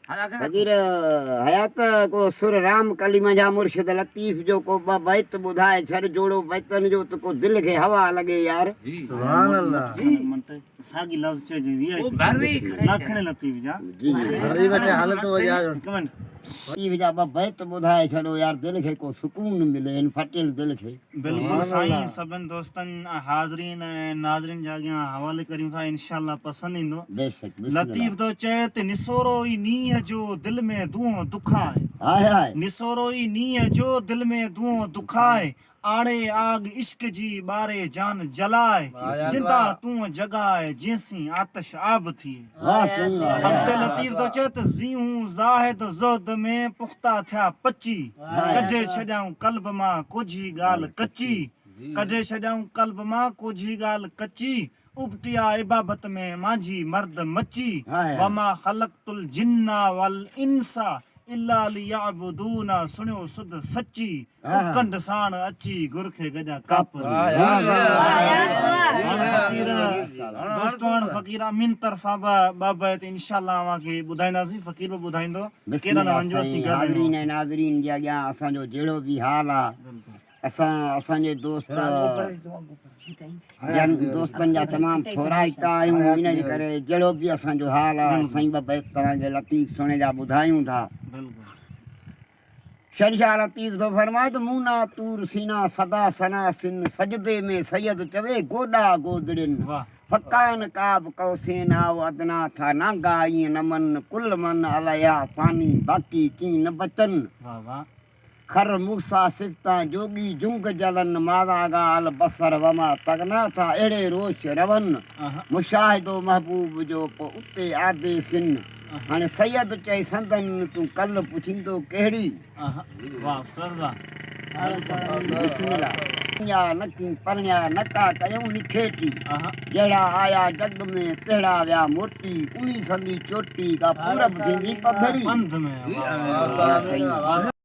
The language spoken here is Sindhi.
فقير حيات ڪو سر رام ڪلي منجهان مرشد لطيف جو ڪو ٻه بيت ٻڌائي ڇڏ جوڙو بيتن جو ته ڪو دل کي هوا لڳي يار. سبحان الله. ساڳي لفظ چئجي وي آء پي لاکڻي لطيف جا جي جي ڀري ويٺي حالت وڄا هڪ منٽ. لطيف جا ٻه بيت ٻڌائي ڇڏو يار دل کي ڪو سڪون ملي هن ڦٽيل دل کي. بلڪل سائين سڀن دوستن حاضرين ۽ ناظرين جي اڳيان حوالي ڪريون ٿا انشاء الله پسند ايندو. بيشڪ بسم الله. لطيف ٿو چئي ته نسورو ئي نينهن جو دل ۾ دونهون دکاء. High high. نسورو ئي نينهن جو دل ۾ دونهون دکاء آڙي آڳ عشق جي ٻاري جان جلاء زنده تون جڳاء جيسين آتش آب ٿئي. واه سائين واه. اڳتي لطيف ٿو چئي ته زينهون زاهد زهد ۾ پختا ٿيا پچي ڪڍي ڇڏيائون قلب مان ڪوجهي ڳالهه ڪچي ڪڍي ڇڏيائون قلب مان ڪوجهي ڳالهه ڪچي ابٽيا عبابت ۾ مانجهي مرد مچي وما خلقت الجن والانس الا ليعبدون سڻيو سڌ سچي اڪنڊ ساڻ اچي گر کي گڏيا ڪاپڙي. هاڻ فقير دوستو هاڻ فقير امين طرفان به ٻه بيت انشاء الله اوهان کي ٻڌائينداسين فقير به ٻڌائيندو بسم ڪيڏانهن الله وڃجو اسين سائين گڏ حاضرين وينداسين. ۽ ناظرين جي اڳيان اسان جو جهڙو به حال آ اسان اسان جي دوست جن دوستن جا تمام ٿورائتا آهيون ان جي ڪري جهڙو به اسان جو حال آ سائين ٻه بيت توهان کي لطيف سهڻي جا ٻڌايون ٿا. شهنشاهه لطيف ٿو فرمائي ته مونا طور سينا سدا ثنا سن سجدي ۾ سيد چوي گوڏا گودڙين فڪان قاب قوسين آو ادنا ٿا نانگا ائين نه من ڪل من عليها فاني باقي ڪين نه بچن. خر موسيٰ صفتان جوڳي جنگ جلن ماذاغا البصر وما تغنا ٿا اهڙي روش رون مشاهدو محبوب جو پوء اتي آدي سن هاڻي سيد چئي سندن تون ڪل پڇيندو ڪهڙي. بسم الله. پرڻيا نه ڪي پرڻيا نه ڪا ڪيئون نکيٽي جهڙا آيا جڳ ۾ تهڙا ويا موٽي انهي سندي چوٽي ڪا پورب ٿيندي پڌري.